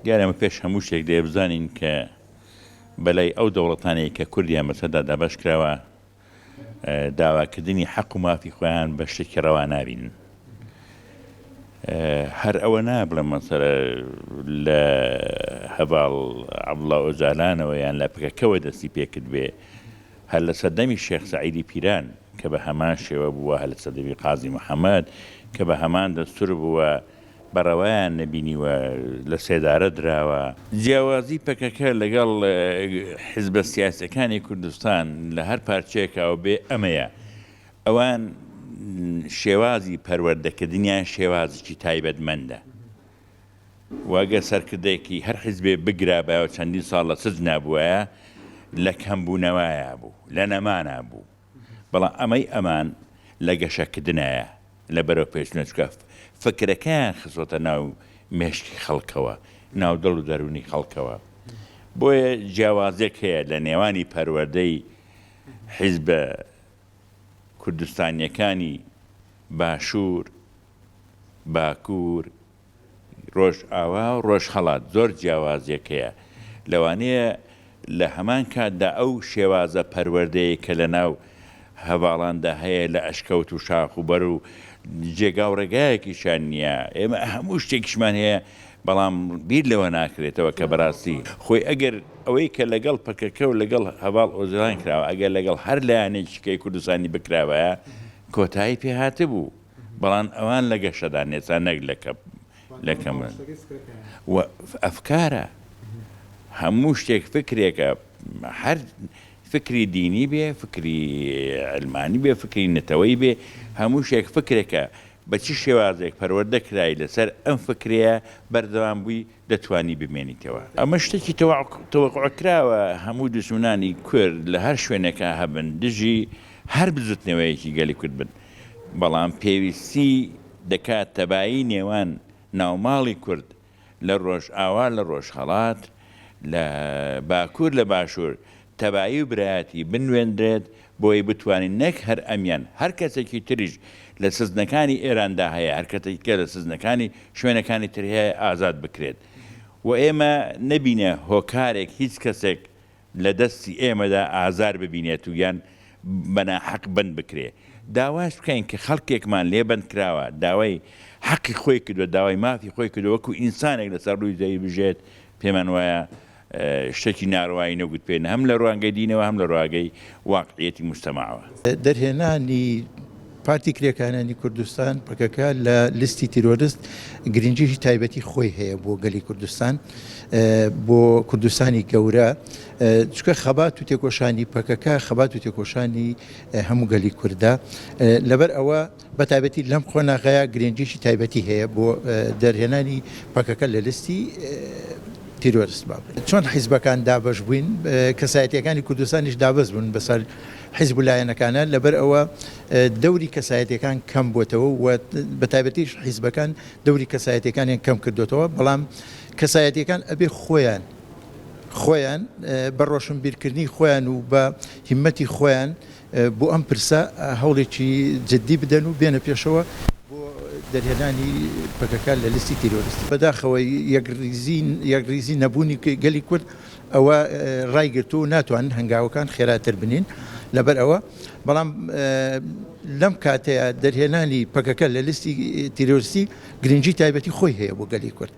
دیارە ئەمە پێش هەموو شتێک دەبێ بزانین کە بەلای ئەو دەوڵەتانەی کە کوردیان بەسەردا دابەش کراوە داواکردنی حەق و مافی خۆیان بە شتێکی ڕەوا نابینن. هەر ئەوە نا بڵێم مەسەلە لە هەڤاڵ عەبدوڵا ئۆجالانەوە یان لە پکەکەوە دەستی پێکرد بێ هەر لە سەردەمی شێخ سەعیدی پیران کە بە هەمان شێوە بووە هەر لە سەردەمی قازی محەمەد کە بە هەمان دەستور بووە بە ڕەوایان نەبینیوە لە سێدارە دراوە. جیاوازی پەکەکە لەگەڵ حیزبە سیاسیەکانی کوردستان لە هەر پارچەیەکاوە بێ ئەمەیە ئەوان شێوازی پەروەردەکردنیان شێوازێکی تایبەتمەندە و ئەگەر سەرکردەیەکی هەر حیزبێ بگرابایە و چەندین ساڵ لە سجنا بوایە لە کەمبوونەوەیا بوو لە نەمانا بوو بەڵام ئەمەی ئەمان لە گەشەکردنایە لە بەرەو پێشچوونە چونکە فکرەکەیان خستۆتە ناو مێشکی خەڵکەوە ناو دڵ و دەروونی خەڵکەوە بۆیە جیاوازێک هەیە لە نێوانی پەروەردەی حیزبە کوردستانیەکانی باشوور، باکوور، ڕۆژئاوا و ڕۆژهەڵات زۆر جیاوازیەک هەیە. لەوانەیە لە هەمان کاتدا ئەو شێوازە پەروەردەیەی کە لە ناو هەڤاڵاندا هەیە لە ئەشکەوت و شاخ و بەر و جێگا و ڕێگایەکیشیان نییە، ئێمە هەموو شتێکیشمان هەیە بەڵام بیر لەوە ناکرێتەوە کە بەراستی خۆی ئەگەر ئەوەی کە لەگەڵ پەکەکە و لەگەڵ هەڤاڵ ئۆجەلان کراوە ئەگەر لەگەڵ هەر لایەنێکی کەی کوردستانی بکراوایە کۆتایی پێ هاتبوو بەڵام ئەوان لە گەشەدان ئێستا نەک لە کە لە کەم و ئەفکارە هەموو شتێک فکرێکە هەر فکری دینی بێ فکری علمانی بێ فکری نەتەوەی بێ هەموو شتێک فکرێکە بە چ شێوازێک پەروەردە کرای لەسەر ئەم فکرەیە بەردەوام بووی دەتوانی بمێنیتەوە. ئەمە شتێکی تەوەقوع کراوە هەموو دوژمنانی کورد لە هەر شوێنێکا هەبن دژی هەر بزوتنەوەیەکی گەلی کورد بن بەڵام پێویستی دەکات تەبایی نێوان ناوماڵی کورد لە ڕۆژئاوا لە ڕۆژهەڵات، لە باکوور لە باشوور تەبایی و برایەتی بنوێنرێت بۆی بتوانین نەک هەر ئەمیان هەر کەسێکی تریش لە سزنەکانی ئێراندا هەیە هەر کەسێکی کە لە سزنەکانی شوێنەکانی تر هەیە ئازاد بکرێت و ئێمە نەبینە هۆکارێک هیچ کەسێک لە دەستی ئێمەدا ئازار ببینێت و یان بە ناحەق بەند بکرێ. داواش بکەین کە خەڵکێکمان لێ بەند کراوە، داوای حەقی خۆی کردووە، داوای مافی خۆی کردووە وەکوو ئینسانێک لەسەر ڕووی زەوی بژێت، پێمان وایە شتێکی ناڕەوایی نەگوت پێ هەم لە ڕوانگەی دینەوە هەم لە ڕوانگەی واقعیەتی موجتەمەعەوە. دەرهێنانی پارتی کرێکارانی کوردستان، پەکەکە، لە لیستی تیرۆرست گرنگیی تایبەتی خۆی هەیە بۆ گەلی کوردستان، بۆ کوردستانی گەورە، چونکە خەبات و تێکۆشانی پەکەکە خەبات و تێکۆشانی هەموو گەلی کوردە، لەبەر ئەوە بە تایبەتی لەم قۆناغەیە گرنگیی تایبەتی هەیە بۆ دەرهێنانی پەکەکە لە لیستی تیرۆرست. با چۆن حیزبەکان دابەش بووین، کەسایەتییەکانی کوردستانیش دابەش بوون بەسەر حیزب و لایەنەکانە، لەبەر ئەوە دەوری کەسایەتیەکان کەم بۆتەوە و بە تایبەتیش حیزبەکان دەوری کەسایەتیەکانیان کەم کردۆتەوە، بەڵام کەسایەتیەکان ئەبێ خۆیان خۆیان بە ڕۆشنبیرکردنی خۆیان و بە هیمەتی خۆیان بۆ ئەم پرسە هەوڵێکی جدی بدەن و بێنە پێشەوە بۆ دەرهێنانی پەکەکە لە لیستی تیرۆریستی. بەداخەوە یەکڕیزی یەکڕیزی نەبوونی گەلی کورد ئەوە ڕایگرتووە و ناتوانن هەنگاوەکان خێراتر بنین لەبەر ئەوە بەڵام لەم کاتەیە دەرهێنانی پەکەکە لە لیستی تیرۆریستی گرنگی تایبەتی خۆی هەیە بۆ گەلی کورد.